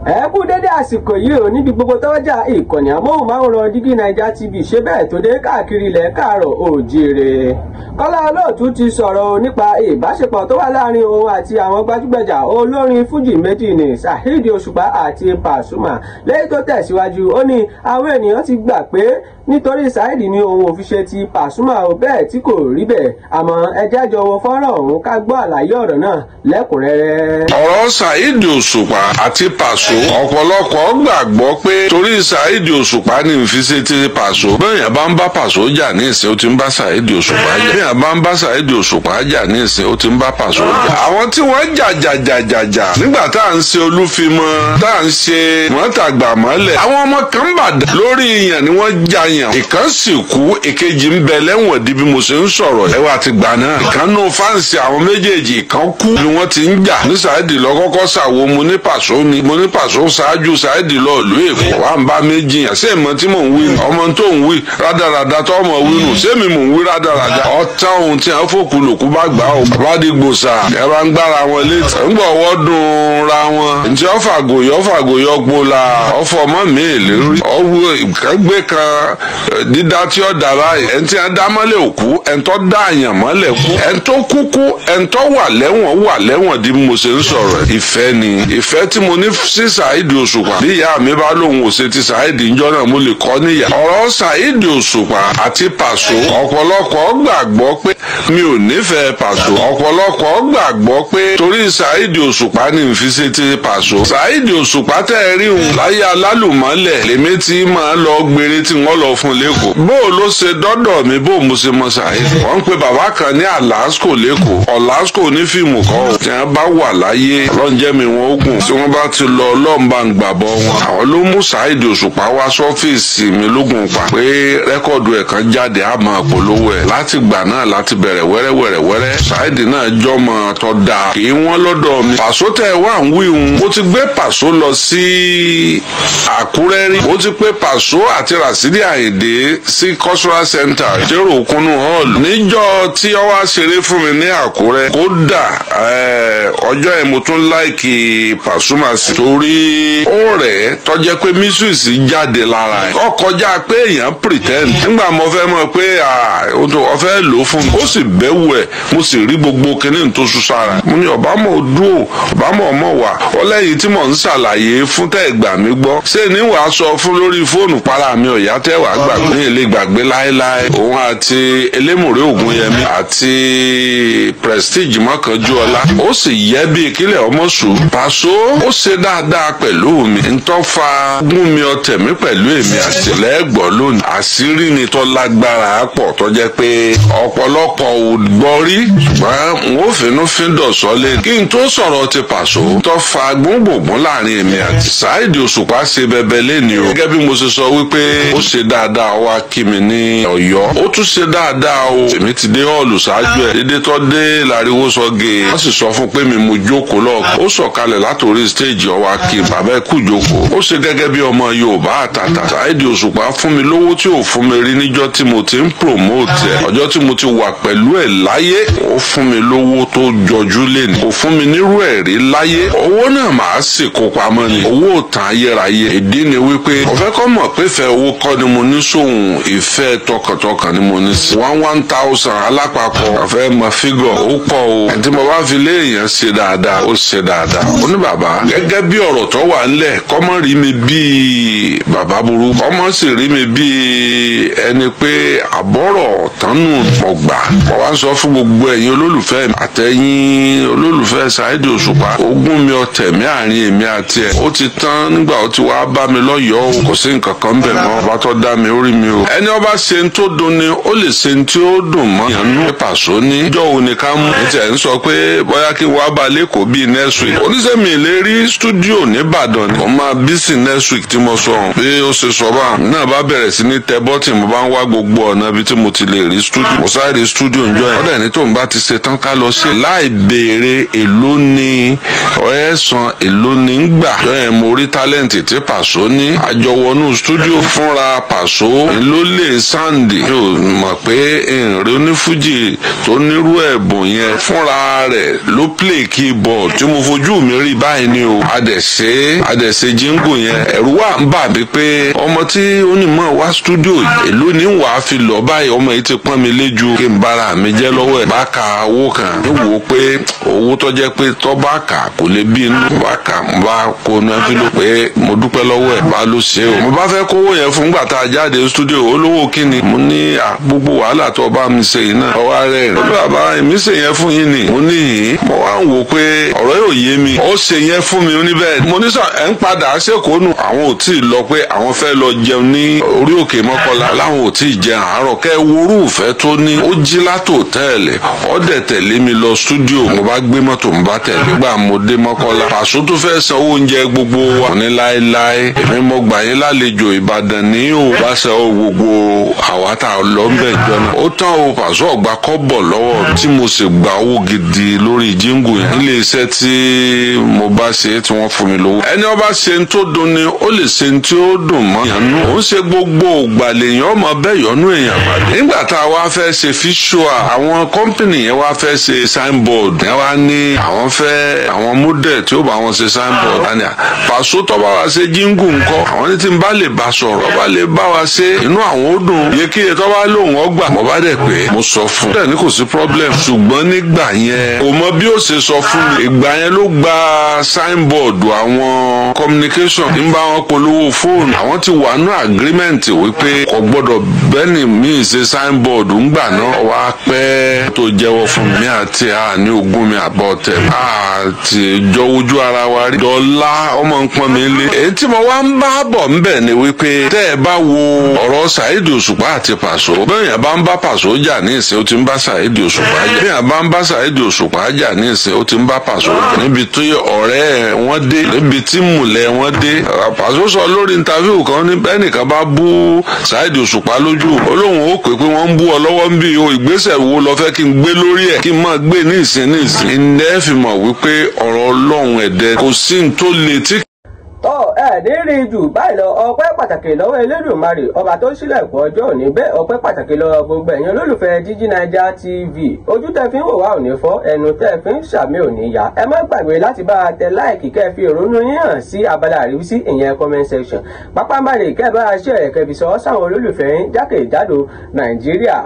Ẹ kú dédé àsìkò yìí ò níbi gbogbo tọ́jà ìkànnì amóhùnmáwòrán Dígí Naija TV ṣe bẹ́ẹ̀ tó dé káàkiri ilẹ̀ káàárọ̀ oòjíire. Kọ́lá Olóòtú ti sọ̀rọ̀ nípa ìbáṣepọ̀ tó wà láàrin òun àti àwọn gbajúgbajà olórin fújì méjì ní Saheed Òṣùpá àti Pasuma. Lẹ́yìn tó tẹ̀síwájú, ó ní àwọn ènìyàn ti gbà pé nítorí Saheed ni òun ò fi ṣe ti Pasuma ò bẹ́ẹ̀ tí kò rí bẹ́ẹ̀, àmọ́ ẹ jẹ́ jọ wo fọ́nrán ọ̀hún ká gbọ́ àlàyé ọ̀rọ̀ náà lẹ́kùnrẹ́rẹ́. Ọ̀rọ̀ Saheed Òṣùpá àti Paso, ọ̀pọ̀lọpọ̀ gbàgbọ́ pé torí Saheed Òṣùpá ní fi ṣe ti Paso. Bẹ́ẹ̀yàn bá ń bá Paso jà ní ìsìn, ó ti ń bá Saheed Òṣùpá jà. Bẹ́ẹ̀yàn bá ń bá Saheed Òṣùpá jà ní ìsìn, ó ti ń bá Paso jà. Àwọn tí wọ́n jà jà jà jà jà nígbà tá à ń ṣe Olúfimọ́, tá à ń ṣe mọ́tàgbà mọ́lẹ̀, àwọn ọmọ kan bà lórí ìyàn ni wọ́n jà yàn. Ìkan sì kú, èkejì ń bẹ lẹ́wọ̀n di bí mo ṣe ń sọ̀rọ̀. Ẹ wá ti gbà náà. Ìkan nù fáǹsì àwọn méjèèjì, ìkan kú ni wọ́n ti ń jà. Ní Saheed lọ kọ́kọ́ ṣàwo, mo ní Paso ni, mo ní Paso ṣáájú Saheed lọ ìlú Èkó. Wà ń bá méjì yàn. Ṣé ìmọ̀ tí mò ń wí ni? Ọmọ tó ń wí rádaràda tó ọmọ wí nù. Ṣé mi mò ń wí rádaràda? Ọ̀tá ohun tí a fòkù lòkú bá gbà ó. Bàbá di gbòòsà, ẹ bá ń gbára wọn létí. Ń gbọ̀ wọ́ dùn ra wọn. Ǹjẹ́ ọ̀fàgòyọ̀ ọ̀fàgòyọ̀ gbola ọ̀fọ̀ ọmọ mi lérí. Ọwọ́ ìkẹ́gbẹ́ kan dídá tí ó dà báyìí. Ẹni tí a dá mọ́lẹ̀ òkú, ẹni tó dá àyàn mọ́lẹ̀ kú. Ẹni tó kúkú, ẹni tó wà lẹ́wọ̀n wà lẹ́wọ̀n di mo ṣe ń sọ̀rọ̀. Ìfẹ́ ni ìfẹ́ tí mo ní sí Saheed Òṣùpá. Bí ìyá mi bá lóun ò ṣe ti Saheed ńjọ́ náà, mo lè kọ́ níyà. Ọ̀rọ̀ Saheed Òṣùpá àti Paso, ọ̀pọ̀lọpọ̀ gbàgbọ́ pé mi ò nífẹ̀ẹ́ Paso. Ọ̀pọ̀lọpọ̀ gbàgbọ́ pé torí Saheed Òṣùpá ní fi ṣe ti Paso. Saheed Òṣùpá tẹ́ ẹ rí òun láyé alálùmọ́lẹ̀ lèmi tí máa lọ gbére tí wọ́n lọ fún lẹ́kọ̀ọ́. Bó o ló ṣe dọ́dọ̀ mi, bó o mo ṣe mọ Saheed. Wọ́n ń pe bàbá kan ní Alasco lẹ́kọ̀ọ́. Ọ̀làsco ní fíìmù kọ́ ò. Tí wọ́n bá wà láyé, ọlọ́njẹ́ mi wọn ó gùn. Tí wọ́n bá ti lọ, ọlọ́run bá ń gbàbọ̀ wọn. Àwọn ló mú Saheed Òṣùpá wá sọ́fíìsì mi lógun pa pé rẹ́kọ̀dù ẹ̀ kan jáde, á máa polówó ẹ̀. Láti gbà náà láti bẹ̀rẹ̀ wẹ́rẹ́wẹ́rẹ́wẹ́rẹ́. Saheed náà jọmọ tó dáa, kì í wọ́n lọ́dọ̀ mi. Paso tẹ́ ẹ wá ń wí hun. Mo ti gbé Paso lọ sí Àkúrẹ́ rí. Mo ti pé Paso àti Rasidi Àyìndé sí Cultural Center Jérò Kúnnú Hall. Níjọ́ tí ó wá ṣeré fún mi ní Àkúrẹ́, kódà ọjọ́ yẹn mo tún láìkì Pasuma sí. Torí ó rẹ̀ tó jẹ́ pé mísùsì jáde lára ẹ̀. Ó kọjá pé èèyàn pretend. Nígbà mo fẹ́ mọ̀ pé ó fẹ́ lò ó fún mi, ó sì bẹ́wù ẹ̀, mo sì rí gbogbo kinní tó sún sára. Mo ní ọ̀bámọ̀ dúró, ọ̀bámọ̀ ọmọ wà. Ọlẹ́yìn tí mò ń ṣàlàyé fún tẹ́ gbà mí gbọ́. Ṣé ní wàá sọ fún lórí fóònù para mi ọ̀yá tẹ́ wàá gbàgbé ní ilé gbàgbé láéláé. Òun àti Elémùrè Ògúnyẹmí àti Prestige Mọ́kànjúọlá. Ó sì yẹ bí ìkílẹ̀ ọmọ sùn. Paso ó ṣe dáadáa pẹ̀lú mi. Ntọ́ fa gún mi ọtẹ̀ mi pẹ̀lú èmi àti lẹ́gbọ̀ọ́ lónìí. Àṣírí ni tó lágbára pọ̀ tó jẹ́ pé ọ̀pọ̀lọpọ̀ ò gbọ́ rí. Ṣùgbọ́n n ó finú fíndọ̀ sọ́lé. Kí n tó sọ̀rọ̀ ti Paso tó fa gbóngbòngbòn láàrin èmi àti Saheed Òṣùpá ṣe bẹbẹ lẹ́ni o. Gẹ́gẹ́ bí mo ṣe sọ wípé ó ṣe dáadáa wá kí mi ní Ọ̀yọ́. Ó tún ṣe dáadáa o. Èmi ti dé họ́ọ̀lù ṣáájú ẹ̀. Dédé tó dé láriwo sọ gé. Wọ́n sì sọ fún pé mi mo jókòó lọ́ọ̀kan. Ó sọ̀kalẹ̀ látòrí stéèjì ó wá kí bàbá ẹ̀ kú jókòó. Ó ṣe gẹ́gẹ́ bí ọmọ Yorùbá àtàtà. Saheed Òṣùpá fún mi lówó tí ò fún mi rí níjọ́ tí mo ti ń promote ẹ̀. Ọjọ́ tí mo ti wà pẹ̀lú ẹ̀ láyé, ó fún mi lówó tó jọjú léni. Kò fún mi nírú ẹ̀ rí láyé. Owó náà màá sì kó pamọ́ ni. Owó ò tán ayérayé. Ìdí ni wípé mo fẹ́ kọ́ mọ̀ pé ìfẹ́ owó kọ́ ni mo ní sóhun, ìfẹ́ tọkàntọkàn ni mo ní sí. 1,000 alápapọ̀ ọ̀fẹ́ mọ fígọ̀ ó pọ̀ o. Ẹni tí mo bá fi lé èèyàn ṣe dáadáa, ó ṣe dáadáa. Ó ní bàbá gẹ́gẹ́ bí ọ̀rọ̀ tó wà ńlẹ̀, kọ́mọ́ rí mi bíi bàbá burú, kọ́mọ́ sì rí mi bíi ẹni pé àbọ̀rọ̀ tánú ọgbà. Mo wá ń sọ fún gbogbo ẹ̀yin olólùfẹ́ mi àtẹ̀yin olólùfẹ́ Saheed Òṣùpá, ogún mi ọ̀tẹ̀ mi àárín èmi àti ẹ̀ ó ti tán nígbà ó ti wá bá mi lọ́yọ̀ọ́ o. Kò sí nǹkan kan bẹ̀ mọ́. Ọba tó dá mi ó rí mi o. Ẹni ọba ṣe ń tó dùn ni ó lè ṣe ń tí ó dùn mọ́. Ìyànnú Paso ní ìjọ wo ni ká mú. Ní tiẹ̀ ń sọ pé bóyá kí wàá bá lẹ́kọ̀ọ́ bíi next week. Oníṣẹ́ mi lè rí stúdíò nìbàdàn ni. Mo máa bísí next week tí mo sọ ọ̀hún. Bí ó ṣe sọ bá náà bá bẹ̀rẹ̀ sí ní tẹ bọ́tì, mo bá ń wá gbogbo ọ̀nà ibi tí mo ti lè rí stúdíò. Mo sáré stúdíò ńjọ́ yẹn. Ọ̀dẹ̀ ní tóun bá ti ṣe tán ká lọ sí. Láì béèrè èló ni ẹ̀sán èló ni ń gbà. Jọ́ yẹn mo rí tálẹ̀ǹtì tí Paso ní. Àjọwọ́nú stúdíò fúnra Paso ló lè sáǹdì. Mi ò mọ̀ pé ìrìn onífújì tó nírú ẹ̀bùn yẹn fúnra rẹ̀ ló play keyboard tí mo fojú mi rí báyìí ni o. A dẹ̀ ṣe. ṣe é, a dẹ̀ ṣe jíngù yẹn. Ẹ̀rù wà ń bà mí pé ọmọ tí ó ní mọ̀ wá stúdíò èló ní wàá fi lọ báyìí, ọmọ yìí ti pọ́n mi lé ju kí n bára mi jẹ́ lọ́wọ́ ẹ̀. Bá ka owó kan ní wò ó pé owó tó jẹ́ pé tó bá kà kò lè bí inú, bá kà mo bá kó nu ẹ́fílò pé mo dúpẹ́ lọ́wọ́ ẹ̀ bá ló ṣe o. Mo bá fẹ́ kówó yẹn fún gbà tá a jáde stúdíò, olówó kíni mo ní gbogbo wàhálà tó bá mi ṣe yìí náà ọwọ́ rẹ̀ ó bàbá èmi ṣe yẹn fún yín ni. Mo ní yìí mo wá ń wò pé ọ̀rọ̀ yóò yé mi, ó ṣe yẹn fún mi ó ní bẹ́ẹ̀. Mo ní sọ ẹ̀ ń padà ṣèkónú, àwọn ò tí ì lọ pé àwọn fẹ́ lọ jẹun ní orí òkè Mọ́kọ́lá, láwọn ò tí ì jẹun àárọ̀. Kẹ́ worú ìfẹ́ tó ní, ó jí látò tẹ́ẹ̀lẹ̀, ó dẹ̀ tẹ̀lé mi lọ stúdíò. Mo bá gbé mọ́tò mo bá tẹ̀lé gbà mo dé Mọ́kọ́lá. Pàṣọ tó fẹ́ sanwó oúnjẹ gbogbo wa, mo ní láéláé èmi mo gbà yín lálejò Ìbàdàn ní o bá sanwó gbogbo àwa tá a lọ ń bẹ̀ jọ náà. Ó tán o, Pàṣọ ọ̀gbà kọ́bọ̀ lọ́wọ́ tí mo sì gba owó gidi lórí jíngù yẹn. Ilé iṣẹ́ tí mo bá ṣe tí wọ́n fún mi lówó. Ẹni ọba ṣe ń tó dùn ni ó lè ṣe ń tí ó dùn mọ́ yàn nú. Ó ń ṣe gbogbo ògbà lèèyàn ọmọ bẹ́ẹ̀ yọnú èèyàn pàdé. Nígbà tá a wá fẹ́ ṣe fíṣùà, àwọn kọ́mpìnì yẹn wá fẹ́ ṣe signboard. Yẹn wá ní àwọn fẹ́ àwọn model tí ó bá wọn ṣe signboard. Pàṣọ tó bá wa ṣe jíngù ńkọ́, àwọn ní tí ń bá lè bá sọ̀rọ̀, bá lè bá wa ṣe inú àwọn ó dùn. Yekíye tó bá lóun ọgbà, mo bá dẹ̀ pé mo sọ fún un. Bẹ́ẹ̀ ni kò sí problem. Ṣùgbọ́n nígbà yẹn kò mọ bí ó ṣe sọ fún mi. Ìgbà yẹn ló gba signboard àwọn communication ń bá wọn polówó fóònù. Àwọn ti wà ní agreement wípé kò gbọ́dọ̀ bẹ́ẹ̀ni mi ṣe signboard ńgbà náà. Wá pẹ́ tó jẹ́wọ́ fún mi àti àní ogún mi àbọ̀ tẹ̀ àti jọ ojú ara wa rí. Dọ́là ọmọ ń pọ́n mi lé. Èyí tí mo wá ń bá bọ̀ ńbẹ̀ ni wípé tẹ́ ẹ bá wo ọ̀rọ̀ Saheed Òṣùpá àti Pàṣọ, bẹ́ẹ̀ yẹn bá ń bá Pàṣọ jà ní ìsìn ó ti ń bá Saheed Òṣùpá jà. Bẹ́ẹ̀ yẹn bá ń bá Saheed Òṣùpá jà ní ìsìn ó ti ń bá Pàṣọ jà. Níbi tí ọ̀rẹ́ wọn dé, níbi tí mùlẹ̀ wọn dé. Pàṣọ sọ lórí interview kan ní bẹ́ẹ̀ nìkan bá bú Saheed Òṣùpá lójú, olóhùn ó pè pé wọ́n ń bú ọ lọ́wọ́ ń bí o, ìgbésẹ̀ wo lọ fẹ́ kí n gbé lórí ẹ̀ kí n máa gbé ní ìsìn ní ìsìn. Ìnẹ́ fi mọ̀ wípé ọ̀rọ̀ Ọlọ́run ẹ̀dẹ kò sí ní tó le tí. Tọ́ ẹ ní rí jù báyìí lọ. Ọpẹ́ pàtàkì lọ́wọ́ Elédùmarè ọba tó ṣílẹ̀kùn ọjọ́ òní. Bẹ́ẹ̀ ọpẹ́ pàtàkì lọ́wọ́ gbogbo ẹ̀yin olólùfẹ́ Digi Naija TV. Ojú tẹ́ fi ń wò wá ò ní fọ́, ẹnu tẹ́ fi ń ṣàmì ò ní yá. Ẹ má gbàgbé láti bá a tẹ láìkì kẹ́ fi ìrònú yín hàn sí abala àríwísí, ìyẹn comment section. Pápá ń bá lè kẹ́ bá a ṣe ẹ̀kẹ́ fi sọ sáwọn olólùfẹ́ yín jákèjádò Nàìjíríà.